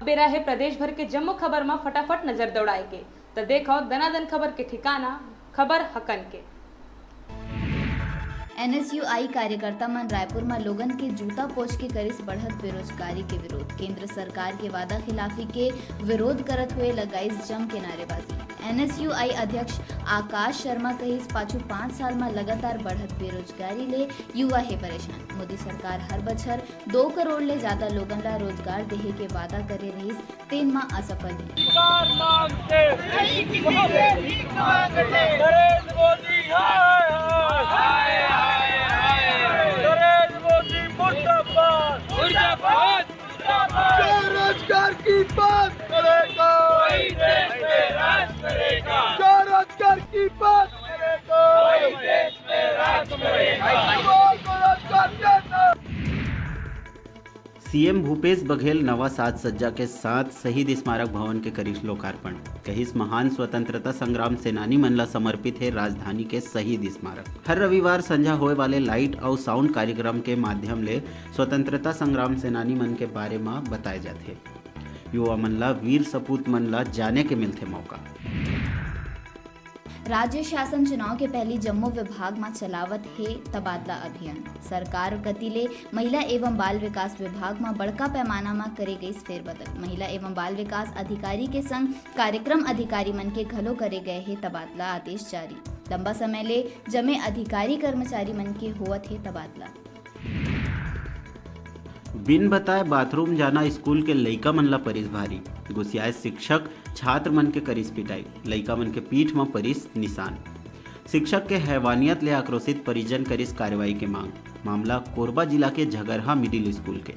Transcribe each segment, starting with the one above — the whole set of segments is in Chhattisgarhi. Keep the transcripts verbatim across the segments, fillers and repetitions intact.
बेरा हे प्रदेश भर के जम्मो खबर म फटाफट नजर दौड़ाए के, त देखव दनादन खबर के ठिकाना, खबर हकन के। एनएसयूआई कार्यकर्ता मन रायपुर म लोगन के जूता पोंछ के करिस बढ़त बेरोजगारी के विरोध। केंद्र सरकार के वादा खिलाफी के विरोध करत हुए लगाइस जम के नारेबाजी। एनएसयूआई अध्यक्ष आकाश शर्मा कहिस, पाछू पाँच साल म लगातार बढ़त बेरोजगारी ले युवा हे परेशान। मोदी सरकार हर बछर दो करोड़ ले जादा लोगन ला रोजगार देहे के वादा करे रहिस, तेन म असफल हे। सरकार मांगते नरेंद्र मोदी हाय हाय। नरेंद्र मोदी मुर्दाबाद। मुर्दाबाद। जो रोजगार की बात करेगा, वही देश में राज करेगा। जो रोजगार की बात करेगा, वही देश में राज करेगा। जो रोजगार देना। सीएम भूपेश बघेल नवा साज सज्जा के साथ शहीद स्मारक भवन के करिस लोकार्पण। कहिस, महान स्वतंत्रता संग्राम सेनानी मन ला समर्पित हे राजधानी के शहीद स्मारक। हर रविवार संझा होए वाले लाइट अउ साउंड कार्यक्रम के माध्यम ले स्वतंत्रता संग्राम सेनानी मन के बारे म बताए जाथे। युवा मन ला वीर सपूत मन ला जाने के मिलथे मौका। राज्य शासन चुनाव के पहली जम्मो विभाग म चलावत हे तबादला अभियान। सरकार कति ले महिला एवं बाल विकास विभाग म बड़का पैमाना म करे गइस फेरबदल। महिला एवं बाल विकास अधिकारी के संग कार्यक्रम अधिकारी मन के घलो करे गए हे तबादला आदेश जारी। लंबा समय ले जमे अधिकारी कर्मचारी मन के होवत हे तबादला। बिन बताए बाथरूम जाना स्कूल के लइका मन ला परिस भारी। गुसियाए शिक्षक, छात्र मन के करिस पिटाई। लइका मन के पीठ म परिस निशान। शिक्षक के हैवानियत ले आक्रोशित परिजन करिस कार्रवाई के मांग। मामला कोरबा जिला के झगरहा मिडिल स्कूल के।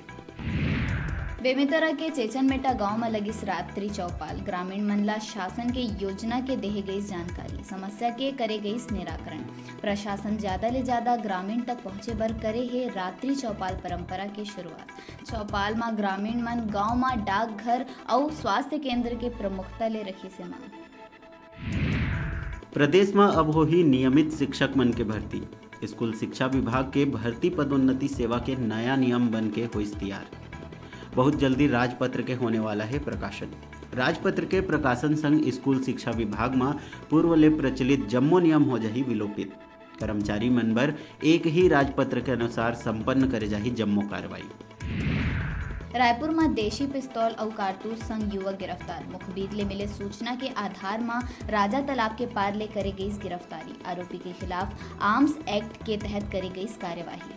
बेमेतरा के चेचनमेटा गांव म लगिस रात्रि चौपाल। ग्रामीण मन ला शासन के योजना के देहे गइस जानकारी, समस्या के करे गइस निराकरण। प्रशासन ज्यादा ले ज्यादा ग्रामीण तक पहुंचे बर करे हे रात्रि चौपाल परंपरा के शुरुआत। चौपाल म ग्रामीण मन गांव म डाकघर अउ स्वास्थ्य केंद्र के प्रमुखता ले रखिस हे मांग। प्रदेश म अब होही नियमित शिक्षक मन के भर्ती। स्कूल शिक्षा विभाग के भर्ती पदोन्नति सेवा के नया नियम बन के होइस तियार। बहुत जल्दी राजपत्र के होने वाला हे प्रकाशन। राजपत्र के प्रकाशन संग स्कूल शिक्षा विभाग म पूर्व ले प्रचलित जम्मो नियम हो जाही विलोपित। कर्मचारी मन बर एक ही राजपत्र के अनुसार संपन्न करे जाही जम्मो कार्रवाई। रायपुर म देशी पिस्तौल अउ कारतूस संग युवक गिरफ्तार। मुखबिर ले मिले सूचना के आधार म राजा तालाब के पार ले करे गइस गिरफ्तारी। आरोपी के खिलाफ आर्म्स एक्ट के तहत करे गइस कार्यवाही।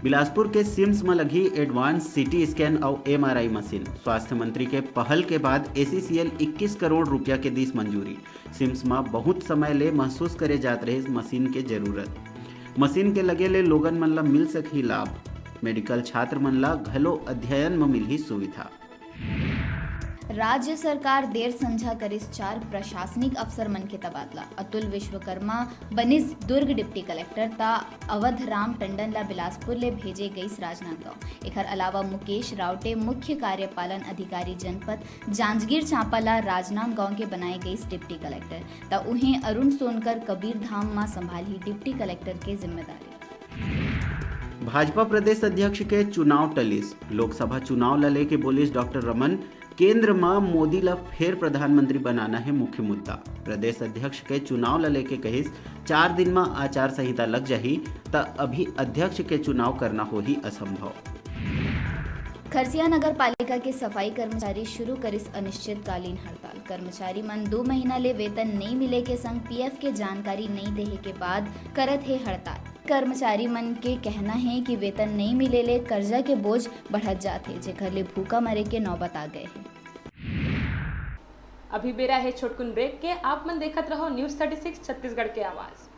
बिलासपुर के सिम्स म लगही एडवांस सीटी स्कैन अउ एमआरआई मशीन। स्वास्थ्य मंत्री के पहल के बाद एसीसीएल इक्कीस करोड़ रुपया के दीस मंजूरी। सिम्स म बहुत समय ले महसूस करे जात रहिस मशीन के जरूरत। मशीन के लगे ले लोगन मन ल मिल सकही लाभ। मेडिकल छात्र मन ल घलो अध्ययन म मिलही सुविधा। राज्य सरकार देर संझा करिस चार प्रशासनिक अफसर मन के तबादला। अतुल विश्वकर्मा बनिस दुर्ग डिप्टी कलेक्टर, त अवध राम टंडन ला बिलासपुर ले भेजे गइस राजनांदगांव। एखर अलावा मुकेश रावटे मुख्य कार्यपालन अधिकारी जनपद जांजगीर चांपा ला राजनांदगांव के बनाए गइस डिप्टी कलेक्टर, त उहें अरुण सोनकर कबीरधाम म संभालही डिप्टी कलेक्टर के जिम्मेदारी। भाजपा प्रदेश अध्यक्ष के चुनाव टलिस। लोकसभा चुनाव ल लेके बोलिस डॉक्टर रमन, केंद्र म मोदी ल फेर प्रधानमंत्री बनाना हे मुख्य मुद्दा। प्रदेश अध्यक्ष के चुनाव ल लेके कहिस, चार दिन म आचार संहिता लग जाही, त अभी अध्यक्ष के चुनाव करना होही असंभव। खरसिया नगर पालिका के सफाई कर्मचारी शुरू करिस अनिश्चितकालीन हड़ताल। कर्मचारी मन दू महीना ले वेतन नइ मिले के संग पीएफ के जानकारी नइ देहे के बाद करत हे हड़ताल। कर्मचारी मन के कहना हे कि वेतन नइ मिले ले कर्जा के बोझ बढ़त जात हे, जेखर ले भूखा मरे के नौबत आ गए हे। अभी बेरा हे छोटकुन ब्रेक के, आप मन देखत रहो न्यूज़ थर्टी सिक्स छत्तीसगढ़ के आवाज़।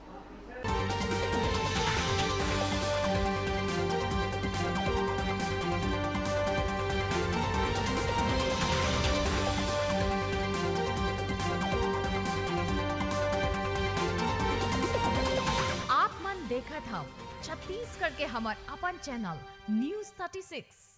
आप मन देखत हव छत्तीसगढ़ के हमर अपन चैनल न्यूज़ थर्टी सिक्स।